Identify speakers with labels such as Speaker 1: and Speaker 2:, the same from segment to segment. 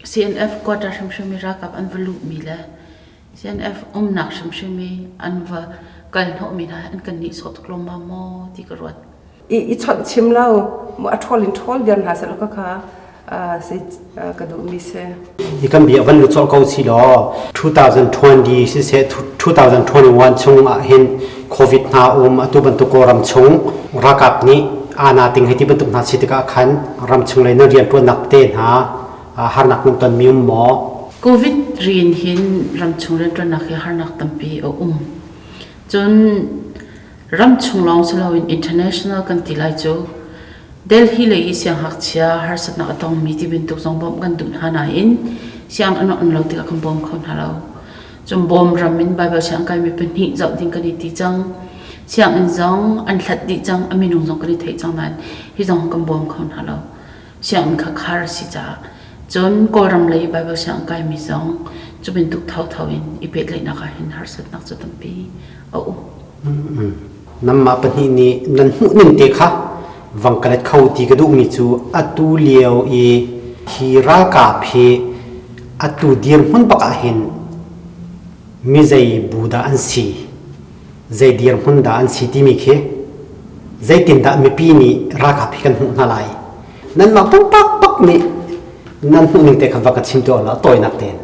Speaker 1: CNF quarter hrimhrim i ralkap an va luhmi le CNF umnak hrimhrim i an va kal hnawhmi hna an kan nihsawh tuk lawmmam maw ti ka ruat.
Speaker 2: I chawnh chim lo mu a ṭhawl in ṭhawl viar hna seh law ka kha si ka duhmi si.
Speaker 3: Hi kan bia van lut colh ko si law 2020 siseh 2021 chung ah hin COVID hna um atu bantuk Kawlram chung ralkap nih ana ting hei ti bantuk hna si tikah khan ram chung lei nan rianṭuannak te hna harnak nan ton mi um maw?
Speaker 1: COVID rian hin ramchung rianṭuannak hi harnak tampi a um. Cun ramchung lawng si loin international kan ti lai cu Delhi lei i siangngakchia harsatnak a tongmi ti bantuk zong bawmh kan duh hna nain siang an on lo tikah kan bawm kho hna lo. Cun Bawm ram in Baibal siang kaimi pahnih zoh ding kan i ti cang. Sianginn zong an hlat dih cang, a minung zong kan i theih cang nain hi zong kan bawm kho hna lo. Sianginn kha khar a si caah. Cun Kawlram lei Baibal sianginn kaimi zong cu bantuk thotho in i pehtlaihnak ah hin harsatnak cu tampi a um.
Speaker 3: Nanmah pahnih nih nan hmuh ning te kha vang ka let kho ti ka duhmi cu atu lio i hi ralkap hi atu dirhmun bak ah hin mi zei bu dah an si, zei dirhmun dah an si timi khi zeitindah mipi nih ralkap hi kan hmuh hna lai. Nanmah pumpak bak nih nan hmuh ning te kha va ka chim tuah la tawinak tein.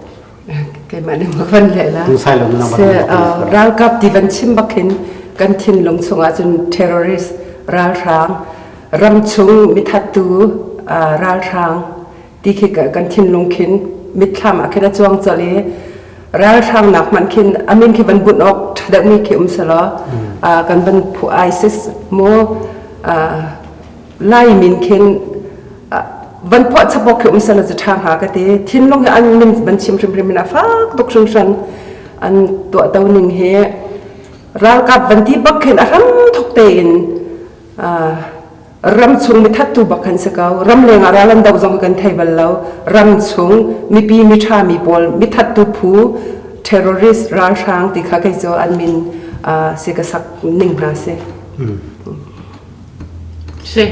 Speaker 2: Keimah nih ma van leh la. Se ralkap ti van chim bak hin kan thinlung chungah cun terrorist ralhrang ramchung mithattu ralhrang ti khi kan thinlung khin mitthlam ah khin a cuang colh i ralhrang nak hmanh khin amin khi van bunh awk ṭha deuhmi khi um selaw kan van phu ISIS mu Lai min khin van phuah chap awk khi um selaw cu ṭha hnga ka ti. Thinlung hi an min van chim hrimhrim in a fak tuk hringhran. An tuahto ning hi ralkap van ti bak khin a hram thok tein ram chung mi thattu bak kan si ko. Ram leng ah ral an doh zong kan thei bal lo. Ram chung mipi mi ṭha mi pawl mi thattu phu terrorist ralhrang ti kha kei cu an min si ka sak ning hna si.
Speaker 1: Si.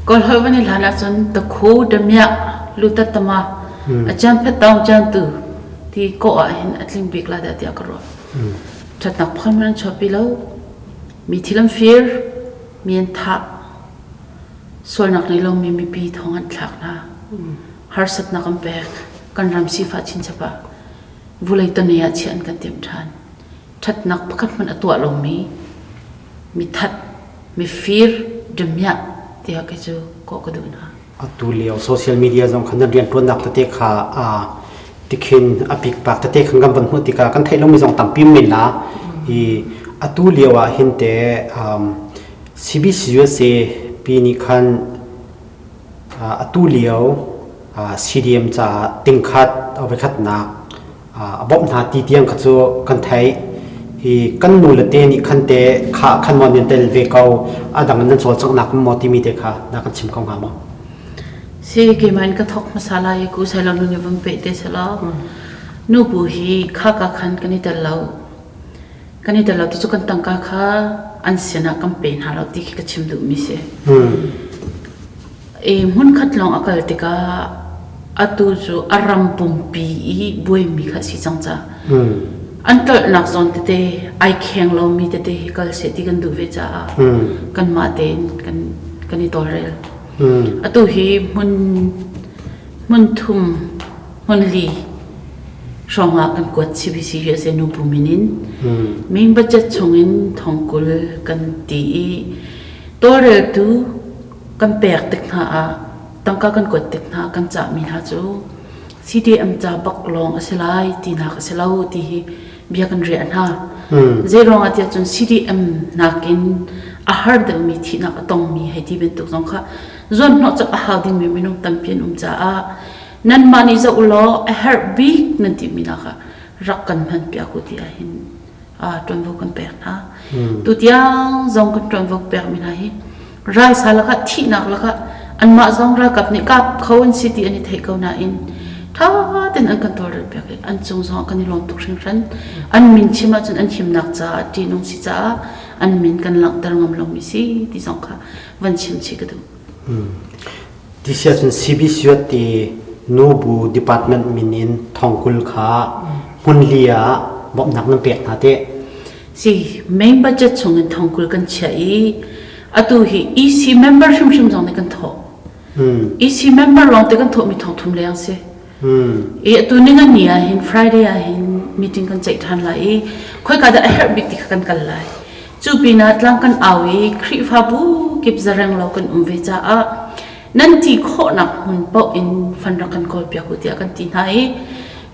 Speaker 1: Kawlholh van i hlan ahcun takhu, damiah, lutattama, a cian phet taung cian tu ti kawh ah hin a tling bik la dah tiah ka ruah. Ṭhatnak pakhat hmanh an chuahpi lo. Mi thil an fir, mi an thah. Sualnak nei lomi mipi thong an thlak hna. Harsatnak an pek. Kan ram sifah chinchap ah vulei tane ah chiah an kan timh ṭhan. Ṭhatnak pakhat hmanh a tuah lomi mithat, mifir, damiah tiah kei cu kawh ka duh hna.
Speaker 3: Atu lio social media zong khan nan rianṭuannak tete kha tikhin a pikpak tete khan kan van hmuh tikah kan theih lomi zong tampi men la i atu lio ah hin te CBC USA pi nih khan atu lio CDM caah tingkhat a voikhatnak a bawmh hna ti tiang kha cu kan theih i kan nu le te nih khan te kha khan maw nan tel ve ko a dang nan cawlcanghnak maw timi te kha na kan chim ko hnga maw?
Speaker 1: Si keimah in ka thawk hmasa lai i ku sai lo nu nih van peh te selaw nu bu hi kha ka khan kan i tel lo kan i tel lo ti cu kan tangka kha an sinah kan pe hna lo ti khi ka chim duhmi si. I hmunkhat lawng a kal tikah atu cu a ram pumpi i buaimi kha a si cang caah an tlolhnak zawn tete ai kheng lomi tete hi kal seh ti kan duh ve caah kanmah tein kan kan i tawlrel. Atu hi hmun hmun thum hmun li hrawngah kan kuat CBC USA nubu min in min budget chungin thongkul kan ti i tawlreltu kan pek tik hna ah tangka kan kuat tik hna kan cahmi hna cu CDM ca bak lawng a si lai tinak a si lo ti hi bia kan riah hna. Zei ruangah tiah cun CDM nakin a har deuhmi thihnak a tongmi hei ti bantuk zong kha zuanhnawh cak a hau dingmi minung tampi an um caah nanmah nih zoh ulaw a herh bik nan timi nak ah rak kan hman piak u ti ahhin ṭuanvo kan pek hna. Tutiang zong kan ṭuanvo pekmi hna hi ralsa lakah thihnak lakah anmah zong ralkap nih kap kho an si ti an i theih ko nain ṭha tein an kan tawlrel piak i an cung zong kan i lawm tuk hringhran. An min chim ahcun an himnak caah ṭihnung si caah an min kan langhter ngam lomi si ti zong kha van chim chih ka duh.
Speaker 3: Ti si ahcun CBCUT ti Nubu department min in thongkul kha hmunli ah bawmhnak nan pek hna teh.
Speaker 1: Si main budget chung in thongkul kan chiah i atu hi EC member hrimhrim zong nih kan thawh. EC member lawng te kan thawhmi thong thum leng si. I atu ning an ni ah hin Friday ah hin meeting kan ceih ṭhan lai i khoika dah a herh bik ti kha kan kal lai. Cu pinah tlang kan au i Khrihfabu kip zareng lo kan um ve caah nan ti khawhnak hmun paoh in fan rak kan kawlpiak u tiah kan ti hna i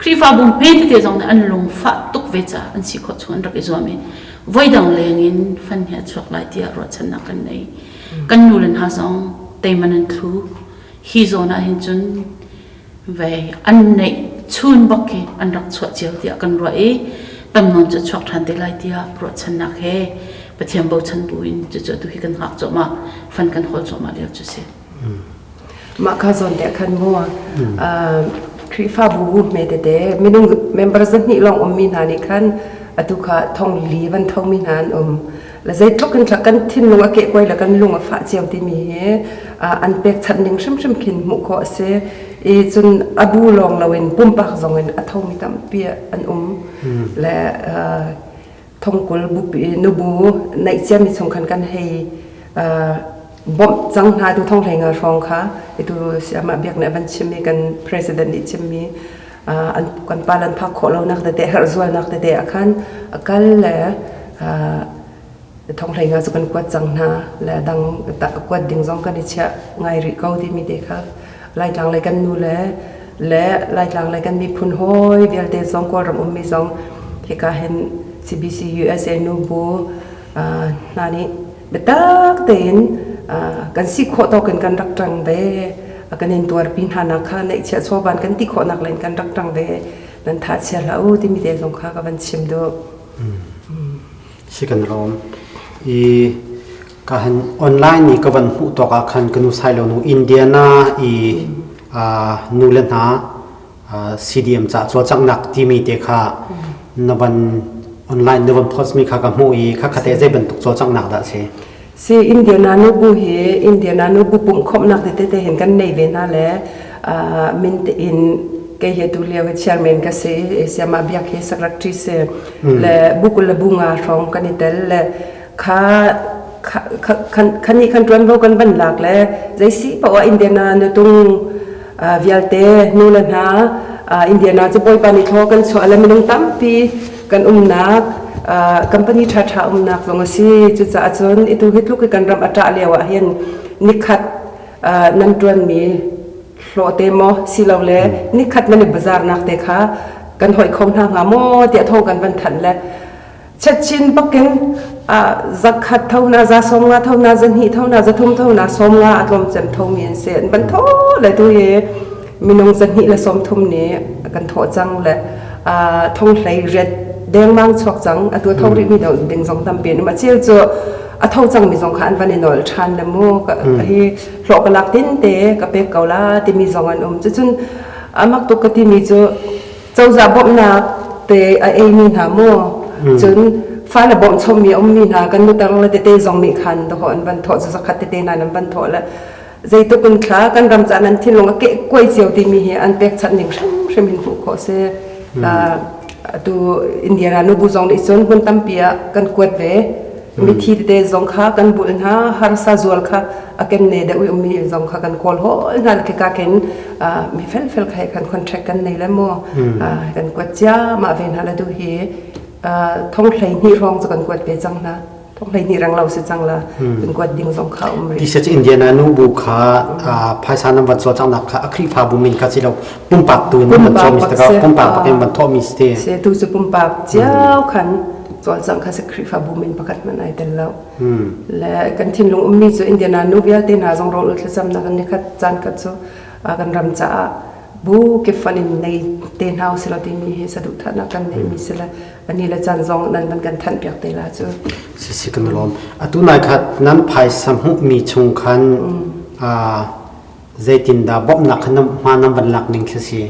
Speaker 1: Khrihfabu hme tete zong nih an lungfah tuk ve caah an si khawh chung an rak i zuam i voidang leng in fan hi a chuak lai tiah ruahchannak kan nei. Kan nu le hna zong teiman an thlu. Hi zawn ah hin cun Vei an neih chun bak khi an rak chuah cio tiah kan ruah i tam nawn cu chuak ṭhan te lai tiah ruahchannak he Pathian bochan bu in cucu atu hi kan hngak cuahmah fan kan hawl cuahmah lio cu si.
Speaker 2: Mah kha zawn te khan mu Khrihfabu hme tete minung member zahnih lawng ummi hna nih khan atu kha thong li van thomi hna an um. Le zeitluk in kan thinlung a kehkuai le kan lung a fah cio timi hi an pekchanh ning hrimhrim khin hmuh khawh a si i cun a bu lawng loin pumpak zong in a thomi tampi an um le thongkul bupi nubu neih ciami chung khan kan hei bawmh cang hna tu thong hlei nga hrawng kha itu siamah biak nih van chimmi kan president nih chimmi an kan pa lan phak khawh lonak tete herh zualnak tete ah khan a kal le thong hlei nga cu kan kuat cang hna le dang kuat ding zong kan i chiah ngai rih ko timi te kha Laitlang lei kan nu le le Laitlang lei kan miphun hawi vialte zong Kawlram ummi zong hika hin CBC USA nu bu hna nih biatak tein kan si khawh tawk in kan rak ṭang ve kan in tuarpi hna nak kha neihchiah chawvan kan ti khawhnak len kan rak ṭang ve nan tha chia hlah u timi te zong kha ka van chim duh.
Speaker 3: Si kan lawm. I ka han online i ka van hmuh tawk ah khan ka nu sai lo nu Indiana i nu le hna CDM ca cawlcanghnak timi te kha na van online na van post mi kha ka hmuh i kha khate zei bantuk cawlcanghnak dah si?
Speaker 2: Si Indiana nubu hi Indiana nubu pumhkhawmhnak tete te hin kan nei ve hna le min te in kei hi tu lio chairman ka si siama biak hi secretary si le bukul le bunga hrawng kan i tel le kha khan nih khan ṭuanvo kan van lak le zeisi poah Indiana nutung vialte nu le hna Indiana cu Bawipa nih thaw kan chuah le minung tampi kan umnak company ṭhaṭha umnak zong a si. Cucaah cun itu hi tluk i kan ram a ṭah lio ah hin nikhat nan ṭuanmi hlawh te maw silole nikhat nan i bazarnak te kha kan hoih kho hna hnga maw tiah thawng kan van thanh le Chatchin bakin zakhat tho na za som nga tho na za hnih tho na za thum tho na som nga a tlawm cem tho mi an si an ban tho le tu hi minung za hnih le som thum nih kan thawh cang le thong hlei riat dengmang chuak cang atu tho rih mi ding zong tampi an um a cheu cu a tho cang mi zong kha an van i nol ṭhan le mu hi hlawh ka lak tin te ka pek ko la timi zong an um cucun amak tuk ka timi cu cozah bawmhnak te a eimi hna mu cun fale bawmh chommi a ummi hna kan nutar le tete zong nih khan dawh an van thawh cu zakhat tete hna an van thawh le zeituk in thla kan ram ca nan thinlung a keh kuai cio timi hi an pekchanh ning hrimhrim in hmuh khawh si atu India nubu zong nih cun hmun tampi ah kan kuat ve mithi tete zong kha kan bulh hna harsa zual kha a kemne deuh i ummi zong kha kan kawl hawl hna le khika khin mi felfel kha khan contract kan nei le mu kan kuat cia mah ve hna le tu hi thong hlei hnih hrawng cu kan kuat ve cang hna thong hlei hnih rang lo si cang la kan kuat ding zong kha um rih
Speaker 3: Ti se Indiana nu bu kha phaisa nan van cawl cang nak kha a Khrihfa bu min kha si lo pumpak tu in van cawl mi si pumpak pak in van thawh mi si
Speaker 2: se tu cu pumpak ciao khan cawlcangh kha si Khrihfabu min pakhat hmanh ai tel lo. Le kan thinlung ummi cu Indiana nu vialte hna zong rawl thlacamnak in nikhat caan khat cu kan ram caah bu kip fan in nei te hna usih law timi hi saduhthahnak kan neihmi si le ani le caan zong nan van kan thanh piak te la cu.
Speaker 3: Si si kan lawm. Atu nai khat nan phaisa hmuhmi chung khan zeitindah bawmhnak khan hma nan van lak ning khi si?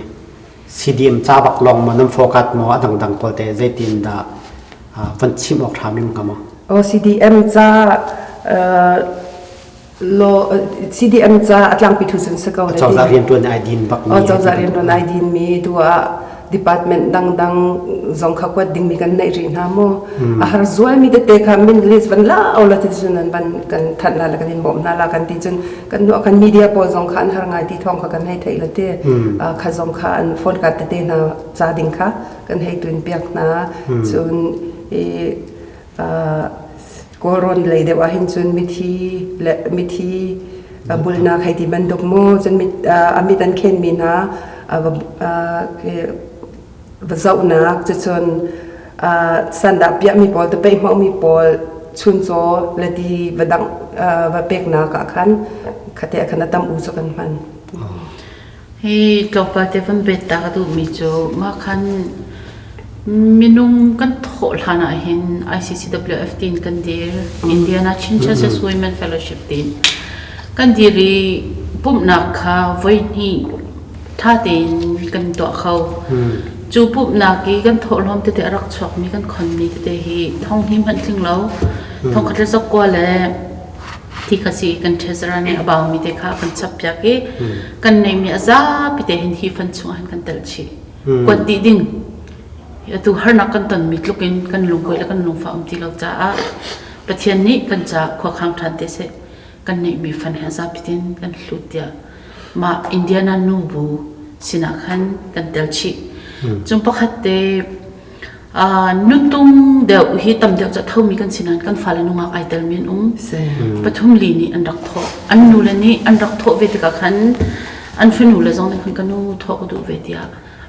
Speaker 3: CDM ca bak lawng maw nan focus maw a dangdang pawl te zeitin dah van chim awk ṭha mi hnga maw?
Speaker 2: Oh CDM ca. Law CDM ca a tlangpi thu cun si ko le
Speaker 3: cozah riantuan ai din bak mi
Speaker 2: cozah riantuan ai din mi tu ah department dangdang zong kha kuat ding mi kan neih rih hna mu a har zual mi tete kha min list van la o la ti cun an van kan thanh la la kan in bawm hna la kan ti cun kan nu kan media pawl zong kha an har ngai ti thawng kha kan hei theih la te kha zong kha an phone card tete hna ca ding kha kan hei tun piak hna cun i Kawlrawn lei deuh ahhin cun mithi le mithi bulnak hei ti bantuk mu cun a mit an khenmi hna va zohnak cucun sandah piahmi pawl tapeih hmawhmi pawl chuncaw le ti va dangh va peknak ah khan khate ah khan a tam u cu kan hman.
Speaker 1: Hi tlawmpal te van bet ta ka duhmi cu mah khan minung kan thawh hlan ah hin ICCWF tiin kan dir Indiana Chin Churches Women Fellowship tiin kan dir i pumhnak kha voihnih ṭha tein kan tuah kho. Cu pumhnak i kan thawhlawm tete a rak chuakmi kan khonmi tete hi thong hnih hmanh tling lo thong khat le zakua le Ti kha si kan treasurer nih a baumi te kha a kan chappiak i kan neihmi a zapi te hin hi fund chungah hin kan telh chih. Kuat dih ding. Atu harnak kan tonmi tluk in kan lungkuai le kan lungfah um ti lo caah Pathian nih kan caah khuakhang ṭhan te seh kan neihmi fund hi a zapi tein kan hlut tiah mah Indiana nu bu sinah khan kan tel chih. Cun pakhat te Nutung deuh hi tam deuh cu a thomi kan si nain kan fale nungak ai telmi an um. Pathum li nih an rak thawh. An nule nih an rak thawh ve tikah khan an fanu le zong nih khan ka nu thawh ka duh ve tiah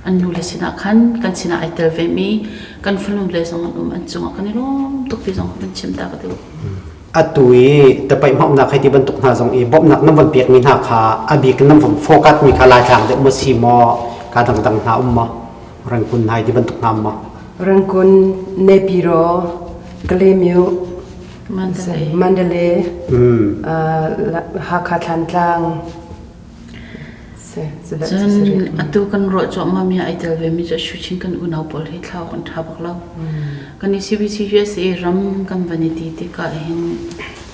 Speaker 1: an nule sinah khan kan sinah ai tel vemi kan fanu le zong an um an cungah kan i lawm tuk ti zong kan chim ta ka duh.
Speaker 3: Atu i tapaih hmawmnak hei ti bantuk hna zong i bawmhnak nan von pekmi hna kha a bik in nan von focus mi kha Laitlang deuh maw si maw ka dangdang hna um maw? Rangkun hai ti bantuk hna maw?
Speaker 2: Rangkun, Naypyidaw, Kalaymyo, Mandalay, Hakha Thlantlang.
Speaker 1: Cun atu kan ruah cuahmah mi ai tel ve mi cu Shuchin kan unau pawl hi thlau kan ṭha bak lo. Kan i CBC USA ram kan van i ti tikah hin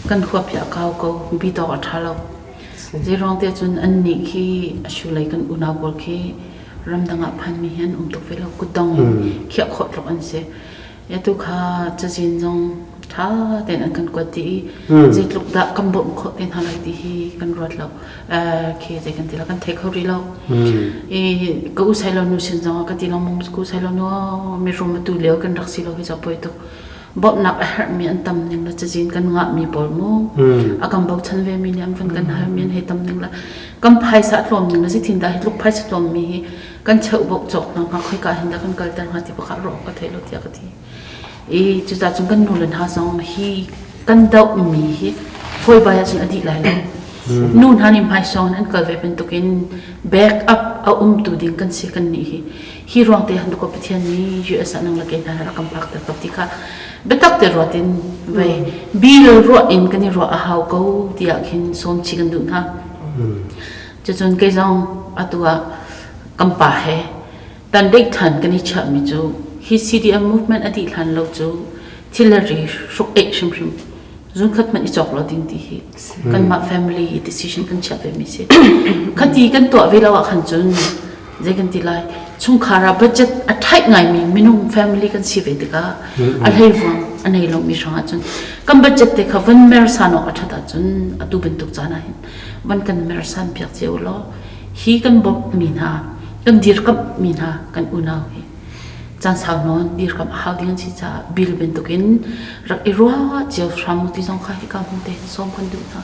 Speaker 1: kan huap hi a kau ko, bi tawk a ṭha lo. Zeiruang te cun an nih khi a shu lei kan unau pawl khi ramdang ah phanmi hi an um tuk ve lo kutdong in khiah khawh tluk an si atu kha cazin zong ṭha tein an kan kuat dih i zeitluk dah kan bawmh khawh te hna lai ti hi kan ruat lo khi zei kan ti lo kan thei kho rih lo i ka u sai lo nu sin zong ah ka ti lengmang ka u sai lo nu mirum atu lio kan rak si lo hi cu poi tuk bawmhnak a herhmi an tam ning le cazin kan ngahmi pawl mu a kan bochan ve mi nih an van kan halmi an hei tam ning le kan phaisa a tlawm ning le zeitin dah hi tluk phaisa tlawmmi hi kan cheuh cawk hna hnga khoika hin dah kan kalter hnga ti pakhat ruah ka thei lo tiah ka ti i cucaah cun kan nu le hna zong hi kan dohmi hi fawi bai ahcun a dih lai lo nu hna nih hmaisawng an kal ve bantukin back up a umtu ding kan si kan nih hi Hi ruang te han ko Pathian nih US ah nang le kei hna rak kan phak ter ko ti kha biatak te ruat in vei bil ruah in kan i ruah a hau ko tiah khin sawm chi kan duh hna. Cucun kei zong atu ah kan pa he tan dek than kan i chiah mi cu hi CDM movement a dih hlan lo cu thil le ri hruk eih hrimhrim zunkhat hmanh i cawk lo ding ti hi kanmah family decision kan chiah ve mi si. Khati kan tuah ve lo ah khan cun zei kan ti lai chungkhar ah budget a tight ngaimi minung family kan si ve tikah a hleivuang a nei lomi hrang ahcun kan budget te kha van mersan awk a ṭhat ahcun atu bantuk caan ah hin van kan mersan piak cio law hi kan bawmh mi hna kan dirkamh mi hna kan unau hi caan sau nawn dirkamh a hau ding an si caah bill bantukin rak i ruah cio hram u ti zong kha hika hmun te hin sawm kan duh hna.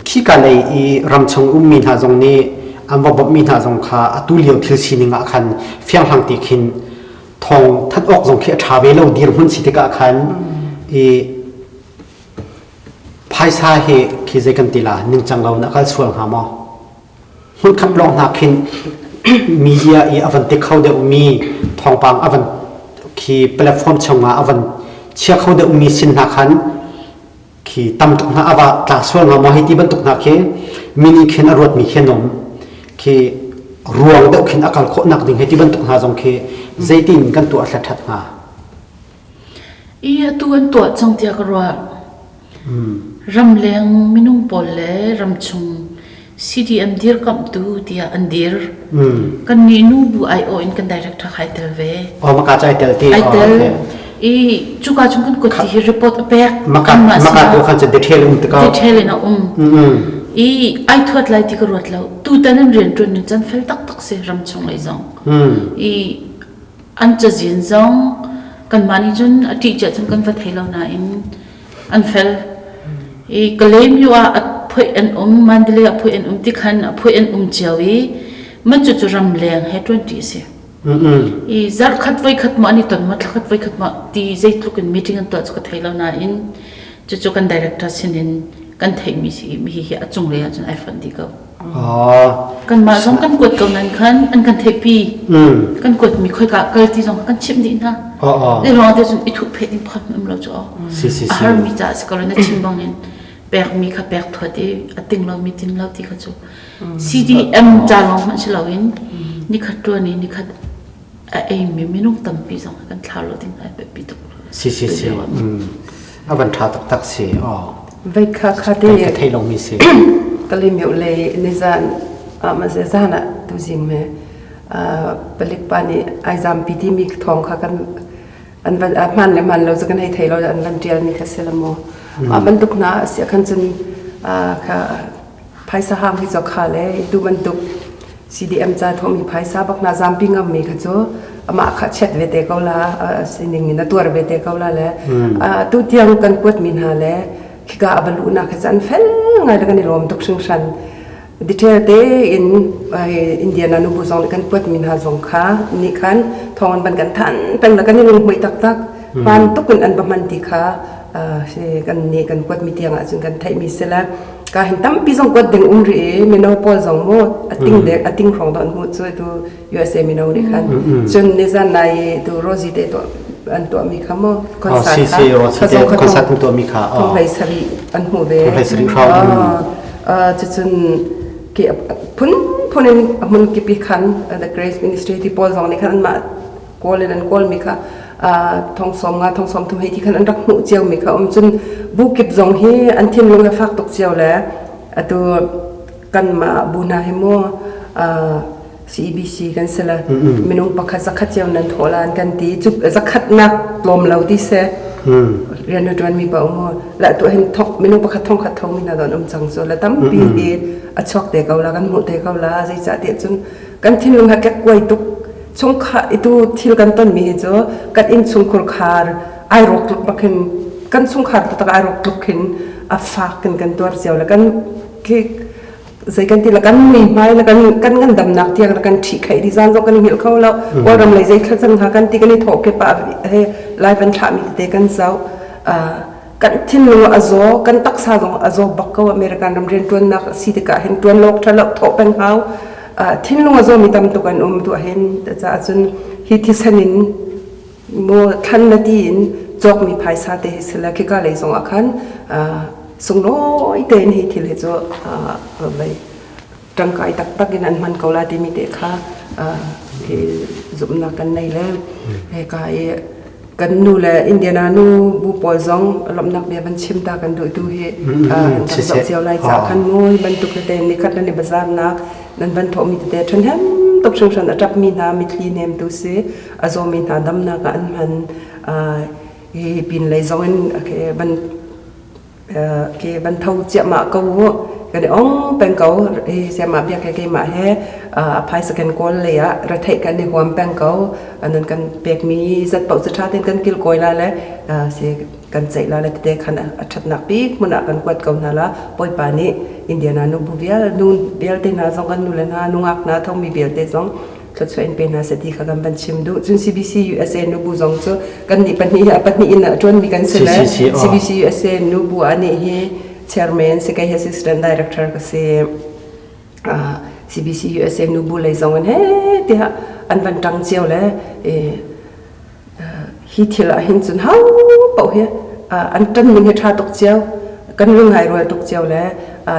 Speaker 3: Khika lei i ramchung ummi hna zong nih an va bawmhmi hna zong kha atu lio thil sining ah khan fianghlang ti khin thawng thanh awk zong khi a ṭha ve lo dirhmun si tikah khan i phaisa hi khi zei kan ti la ningcang lo na kal sual hnga maw hmunkhat lawng hna khin media i a van ti kho deuhmi thawngpang a van khi platform chungah a van chia kho deuhmi sin hna khan khi tam tuk hna ava tla sual hnga maw hei ti bantuk hna khi mini khin a ruatmi khi an um khi ruang deuh khin a kal khawh nak ding hei ti bantuk hna zong khi zeitin kan tuah thla that hnga
Speaker 1: I atu an tuah cang tiah ka ruah. Ramleng minung pawl le ramchung CDM dirkamhtu tiah an dir. Kannih nu bu aiawh in kan director kha ai tel ve.
Speaker 3: Oh, maka cu ai tel ti.
Speaker 1: Ai tel. I cuka chung kan kut ti hi report a pek.
Speaker 3: Maka maka tu khan cu detail um te ko.
Speaker 1: Detail in a um. I ai thuat lai ti ka ruat lo. Tutan an rian ṭuan ning can fel taktak si ramchung lei zong. I an cazin zong kanmah nih cun a ṭih cia cun kan va thei lo nain an fel. I Kalaymyo ah a phoih an um, Mandalay ah phoih an um ti khan a phoih an um cio i man cu cu ramleng he ṭuanṭi a si. I zarhkhat voikhat maw an i ton maw thlakhat voikhat maw ti zeitluk in meeting an tuah cu ka thei lo nain cucu kan director sinin kan theihmi si i hihi a cunglei ahcun ai fonh dih ko. Kanmah zong kan kuat ko nan khan an kan theihpi. Kan kuatmi khoika kal ti zong kan chimh dih hna. Zei ruang te cun i thuh phet ding pakhat um lo cu aw. A harmi caah si ko lo na chim bangin pekmi kha pek thuat i a ting lomi tin lo ti kha cu CDM ca lawng hmanh si loin nikhat tuan i nikhat a eimi minung tampi zong kan thlau lo ding ai biapi tuk.
Speaker 3: Si si si. A van ṭha taktak si. Oh.
Speaker 2: Vei kha kha te
Speaker 3: ka thei lomi si.
Speaker 2: Kalimyo le nizan ma se zan ah tuzing me palik pa nih ai zampi timi thawng kha kan an van hman le hman lo cu kan hei thei lo an van tial mi kha si la mu. Mah bantuk hna a si khan cun kha phaisa hang hi cu kha le tu bantuk CDM ca thawhmi phaisa bak hna zampi ngammi kha cu amah kha chiat ve te ko la sining in a tuar ve te ko la le tu tiang kan kuatmi hna le khika a va luhnak kha cu an fel ngai le kan i lawm tuk hringhran detail te in Indiana nubu zong nih kan kuatmi hna zong kha nih khan thawng an van kan than peng le kan i lunghmuih taktak hmaan tuk in an va hman ti kha kan nih kan kuatmi tiang ahcun kan theihmi si le ka hin tampi zong kuat ding um rih i mino pawl zong mu a ting dek a ting hrawng don hmu cu tu USA mino nih khan cun nizan nai tu Rosie te to an tuah mi kha mu
Speaker 3: concert kha concert an tuah mi kha
Speaker 2: thong hlei sarih an hmu ve
Speaker 3: thong hlei sarih hrawng
Speaker 2: cucun ke phun phun in hmun kipi khan the Grace Ministry ti pawl zong nih khan anmah kawl in an kawlmi kha thong sawm nga thong sawm thum hei ti khan an rak hmuh cio mi kha um cun bu kip zong hi an thinlung he fak tuk cio le atu kanmah bu hna hi mu CEBC kan si le minung pakhat zakhat cio nan thawh la an kan ti cu zakhat nak tlawm lo ti se rian na tuan mi pa um la tu hin thok minung pakhat thong khat tho mi na don um cang so la tampi hi a chuak te ko la kan hmuh te ko la zei ca ti cun kan thinlung ha kek kuai tuk chungkhar itu thil kan tonmi hi cu kan inn chungkhur khar ai rawk tluk bak hin kan chungkhar taktak ai rawk tluk hin a fak in kan tuar cio le kan khi zei kan ti la kan mui hmai la kan kan ngandamnak tiang la kan ṭhi khai di zan zong kan i hngilh kho lo kawlram lei zei thla cang ha kan ti kan i thawh ke pa he lai van thlah mi tete kan zoh kan thinlung a zaw kan taksa zong a zaw bak ko American ram rian ṭuannak si tikah hin ṭuan lawk ṭha lo thawh peng hau thinlung a zawmi tam tuk an um tuah hin caah cun hi thisen in mu thlan na ti in cawkmi phaisa te hi sila khika lei zong ah khan sunglawi tein hi thil hi cu vei tangkai taktak in an hman ko la timi te kha hi zumhnak kan nei le heka i kan nu le Indiana nu bu pawl zong lawmhnak bia van chim ta kan duh tu hi an kan zoh cio lai ca khan mu hi bantuk tete nikhat nan i bazar nak nan van thawh mi tete ṭhahnem tuk hringhran a ṭap mi hna mitthli nem tu si a zaw mi hna damnak ah an hman hi pin lei zong in van ke van tho ciahmah ko u kan i ong peng ko hi siamah biak he keimah he a phaisa kan kawl lei ah retheih kan i huam peng ko nan kan pekmi zat paoh cu ṭha tein kan kilkawi la le si kan ceih la le tete khan a ṭhatnak bik hmun ah kan kuat ko hna la Bawipa nih Indiana nu bu vial nu vialte hna zong kan nu le hna nungak hna thomi vialte zong thluachuah in pe hna seh ti kha kan van chim duh. Cun CBC USA nubu zong cu kan nih pahnih hi pahnih in a ṭuanmi kan si le CBC USA nubu ah nih hi chairman si kei hi assistant director ka si. CBC USA nubu lei zong in he tiah an van ṭang cio le hi thil ah hin cun ho paoh hi an ṭan ning hi ṭha tuk cio kan lungai rual tuk cio le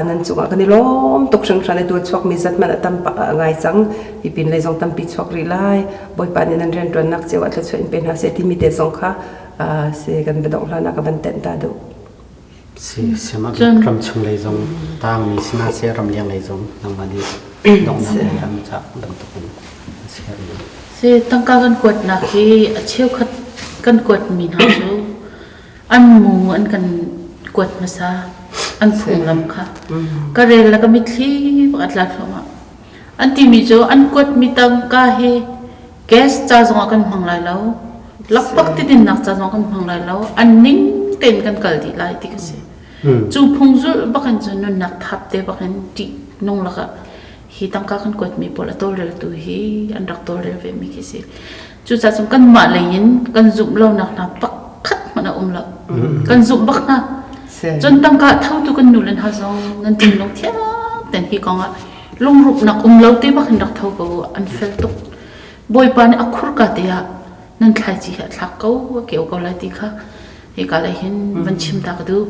Speaker 2: nan cungah kan i lawm tuk hringhran i tu chuakmi zat hmanh a tam ngai cang hi pin lei zong tampi chuak rih lai bawipa nih nan rianṭuannak cio ah thluachuah in pe hna seh timi te zong kha si kan biadongh hlan ah ka van tenh ta duh.
Speaker 3: Si siam a ram chung lei zong tangmi sihmanhseh ramleng lei zong nangmah nih donghnak lei ram ca bantuk in share mi.
Speaker 1: Si tangka kan kuatnak hi a cheukhat kan kuatmi hna cu an mu an kan kuat hmasa an phunglam kha ka rel le ka mitthli bak a tla thluahmah. An timi cu an kuatmi tangka hi gas ca zongah kan hmang lai lo, lakpak tidinnak ca zong kan hmang lai lo, an ning tein kan kal dih lai ti ka si. Cu phung zulh bak in cun nunnak thap te bak in ṭih nung lakah hi tangka kan kuatmi pawl a tawlreltu hi an rak tawlrel ve mi khi si. Cucaah cun kanmah lei in kan zumh lonak hna pakhat hmanh a um lo. Kan zumh bak hna. Cun tangka thotu kan nu le hna zong nan thinlung thiang tein hi kong ah lungrupnak um lo te bak in rak tho ko an fel tuk. Bawipa nih a khurka te ah nan thlaici hi a thlak ko a keu ko lai ti kha hika lei hin van chim ta ka duh.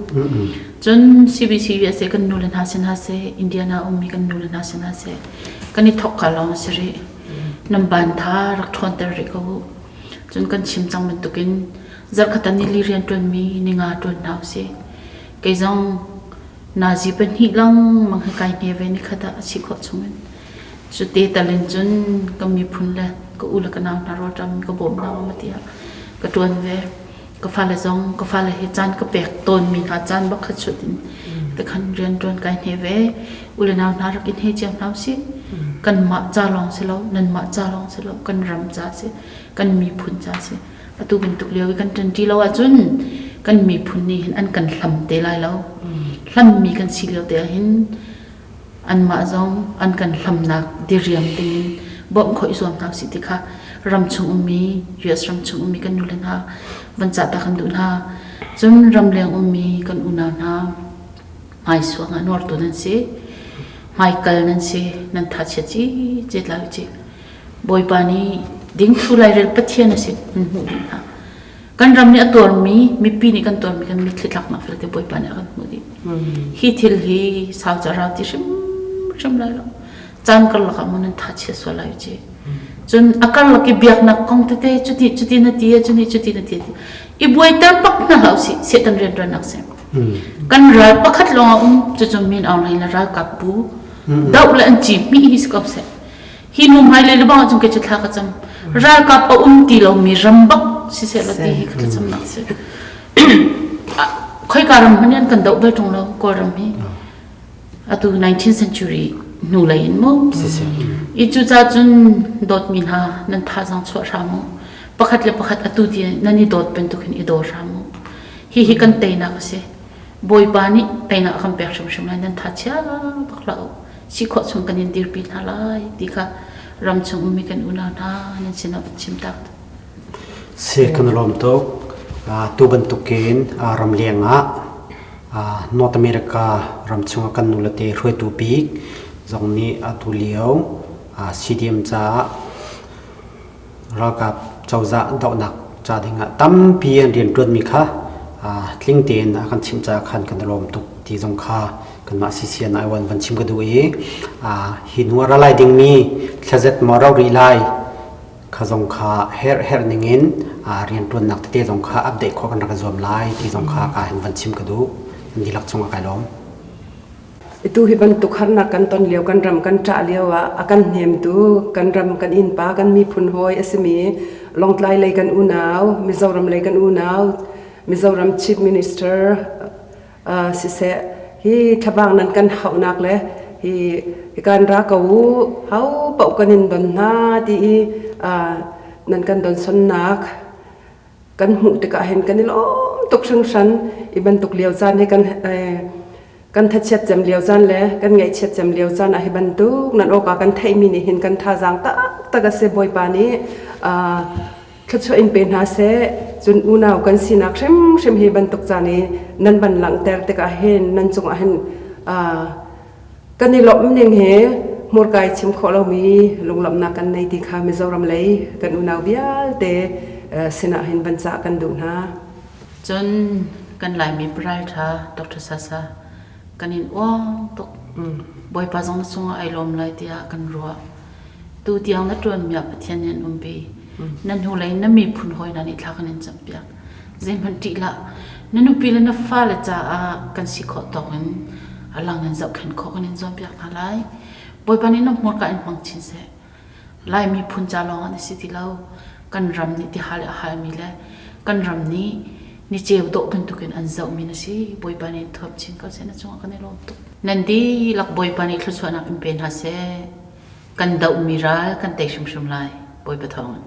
Speaker 1: Cun CBC USA kan nu le hna sin hna seh, Indiana ummi kan nu le hna sin hna seh, kan i thok ka lawng a si rih. Nan ban tha rak ṭhawnter rih ko u. Cun kan chim cang bantukin zarhkhat ah nili rian ṭuanmi ninga ṭuan hna usih. Kei zong nazi pahnih lengmang hi kai hne ve nikhat ah a si khawh chungin. Cute tal in cun ka miphun le ka u le ka nau hna rawlṭam ka bawm hna maw tiah ka ṭuan ve. Ka fale zong ka fale hi caan ka pek tawnmi hna caan bak kha chut in tikhan rian ṭuan kai hne ve. U le nau hna rak in he cio hna usih. Kanmah ca lawng si lo, nanmah ca lawng si lo, kan ram ca si, kan miphun ca si. Atu bantuk lio i kan ṭanṭi lo ahcun kan miphun nih hin an kan hlam te lai lo. Hlammi kan si lio te ah hin anmah zong an kan hlamnak diriam dingin bawmh khawh i zuam hna usih ti kha ramchung ummi US ramchung ummi kan nule hna van cah ta kan duh hna. Cun ramleng ummi kan unau hna hmaisuang ah nuartu nan si, hmaikal nan si, nan thachiat cicet lai u cih. Bawipa nih dingthlu lairel Pathian a si an hmuh dih hna. Kan ram nih a tuarmi, mipi nih kan tuarmi kan mitthli tlaknak vialte Bawipa nih a kan hmuh dih. Hi thil hi sau ca rau ti hrimhrim lai lo. Caan karlak ah maw nan tha chia sual lai u ci. Cun a karlak i biaknak kong tete cuti cuti na ti cuti cuti na ti i buaiter bak hna hlah usih Satan rianṭuannak si. Kan ral pakhat lawng a um cucu Min Aung Hlaing le ralkap bu doh le an ci hmih hi si ko seh. Hi nu hmailei le bang ahcun kei cu thla ka cam. Ralkap a um ti lomi ram bak siseh law ti hi ka thlacamnak si. Khoika ram hmanh an kan doh bal ṭung lo Kawlram hi. Atu 19th century hnu lei in mu. I cucaah cun dawtmi hna nan thazaang chuah hram u. Pakhat le pakhat atu ti nan i dawt bantuk hin i daw hram u. Hihi kan teinak a si. Bawipa nih teinak a kan pek hrimhrim lai nan tha chia bak hlah u. Si khawh chung kan in dirpi hna lai ti kha ramchung ummi kan unau hna nan sinah van chim tak.
Speaker 3: Si kan lawm tuk. Tu bantukin ramleng ah North America ramchung ah kan nulate hruaitu bik zong nih atu lio CDM caah Ralkap cozah dohnak ca dingah tampi an rianṭuanmi kha tling tein a kan chimh caah khan kan i lawm tuk ti zong kha kanmah CCN Aiwan van chim ka duh i hi hnu a ra lai dingmi thlazet maw ro rih lai kha zong kha herh herh ningin rianṭuannak tete zong kha update khawh kan rak i zuam lai ti zong kha ka hin van chim ka duh. Nan dihlak cungah kai lawm.
Speaker 2: Itu hi bantuk harnak kan ton lio kan ram kan ṭah lio ah a kan hnemtu kan ram kan innpa kan miphun hawi a simi Lawngtlai lei kan unau Mizoram lei kan unau Mizoram Chief Minister uh, siseh hi thlabang nan kan hauhnak le hi hi kan ra ko u hau paoh kan in don hna ti i uh, nan kan don sonnak kan hmuh tikah hin kan i lawm tuk hringhran i bantuk lio caan hi kan kan thachiat cem lio caan le kan ngaihchiat cem lio caan ah hi bantuk nan awka kan theihmi nih hin kan thazaang taktak a si Bawipa nih thluachuah in pe hna seh cun unau kan sinak hrimhrim hi bantuk caan i nan van langhter tikah hin nan cungah hin Kan i lawmh ning hi hmurka i chim khawh lomi lunglawmhnak kan nei ti kha Mizoram lei kan unau vialte sinah hin van cah kan duh hna.
Speaker 1: Cun kan Laimi paralṭha Dr. Sasa kan in uang tuk. Bawipa zong na cungah ai lawm lai tiah kan ruah. Tu tiang na ṭuanmi ah Pathian nih an umpi. Na hnulei na miphun hawi hna nih thla kan in campiak. Zeihmanh ṭih hlah. Na nupi le na fale caah kan si khawh tawk in a lang in zohkhenh khawh kan in zuampiak hna lai. Bawipa nih na hmurka in hmang chin seh. Lai miphun ca lawng ah na si ti lo. Kan ram nih tihal le a halmi le kan ram nih ni ceu dawh bantukin an zohmi na si. Bawipa nih in thuam chin ko seh na cungah kan i lawm tuk. Nan dihlak Bawipa nih thluachuahnak in pe hna seh. Kan dohmi ral kan tei hrimhrim lai. Bawipa thawngin.